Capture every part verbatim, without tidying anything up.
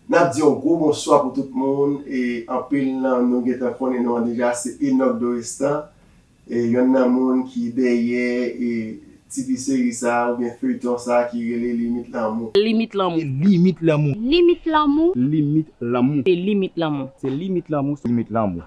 N ap di yon gwo bonswa pou tout moun, e anpil nan nou gentan konnen non an deja, se Enock Dorestan, e yonn nan moun ki dèyè, e T V seri sa a, oubyen feyton sa a ki rele Limit Lanmou. Limit Lanmou. Limit Lanmou. Limit Lanmou. Limit Lanmou. Se Limit Lanmou. Se Limit Lanmou. Limit Lanmou.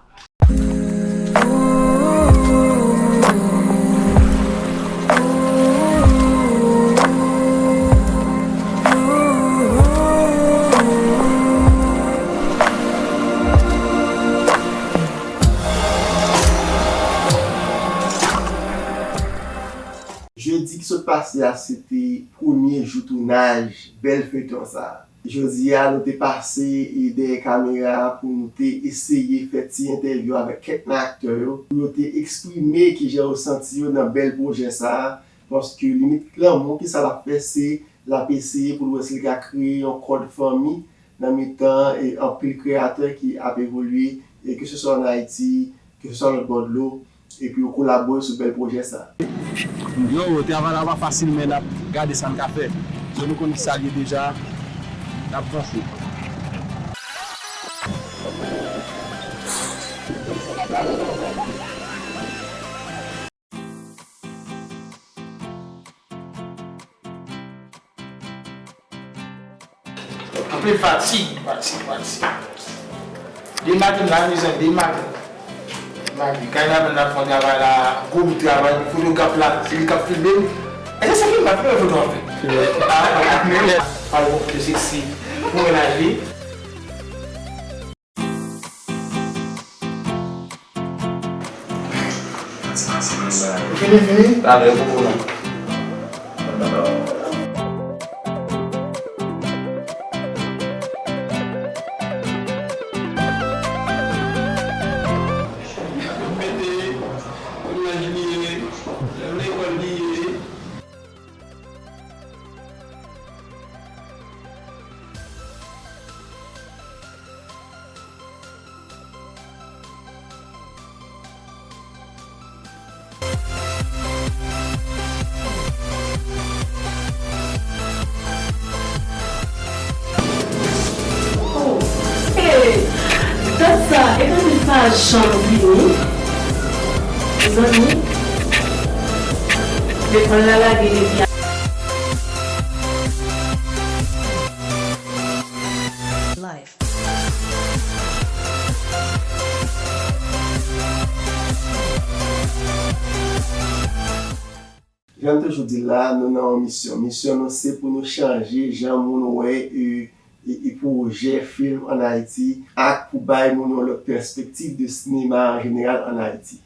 Jedi ki sot pase a, se te premye jou tounaj bèl feyton sa a. Jodi a, nou te pase, e, dèyè kamera a pou nou te eseye fè ti entèvyou avèk kèk nan aktè yo, pou yo te eksprime kijan yo santi yo nan bèl pwojè sa a, paske Limit Lanmou, kisa l ap fè, se l ap eseye pou l wè si l ka kreye yon kòd fanmi nan mitan, e, anpil kreyatè ki ap evolye, e keseswa ann Ayiti, keseswa lòt bò dlo, epi yo kolabore sou bèl pwojè sa a. Yo, travay la pa fasil, men n ap gade sa n ka fè. So, nou konn kisa l ye deja, n ap vanse. Anpil fatig, fatig, fatig. Demake m la, mezanmi, demake m. Demake m. Kay Lavann ap fè yon travay la, gwo bout travay, fotograf la, se li k ap filme m. Èske se film la, film la foto ap fè? Ah, ah, ah, ah. Pale yon foto seksi pou mennaj li. Fini, fini? Talè, popo non. Mete, imajine, lè lekòl li ye. Oh, hey, dat sa, epi li pa janm vini. Mezanmi, lekòl la lage depi a- Life. Jan m toujou di l la, nou nan yon misyon. Misyon nou se pou nou chanje jan moun wè, e, e, e pwojè fim ann Ayiti ak pou bay moun yon lòt pèspektiv de sinema an jeneral ann Ayiti.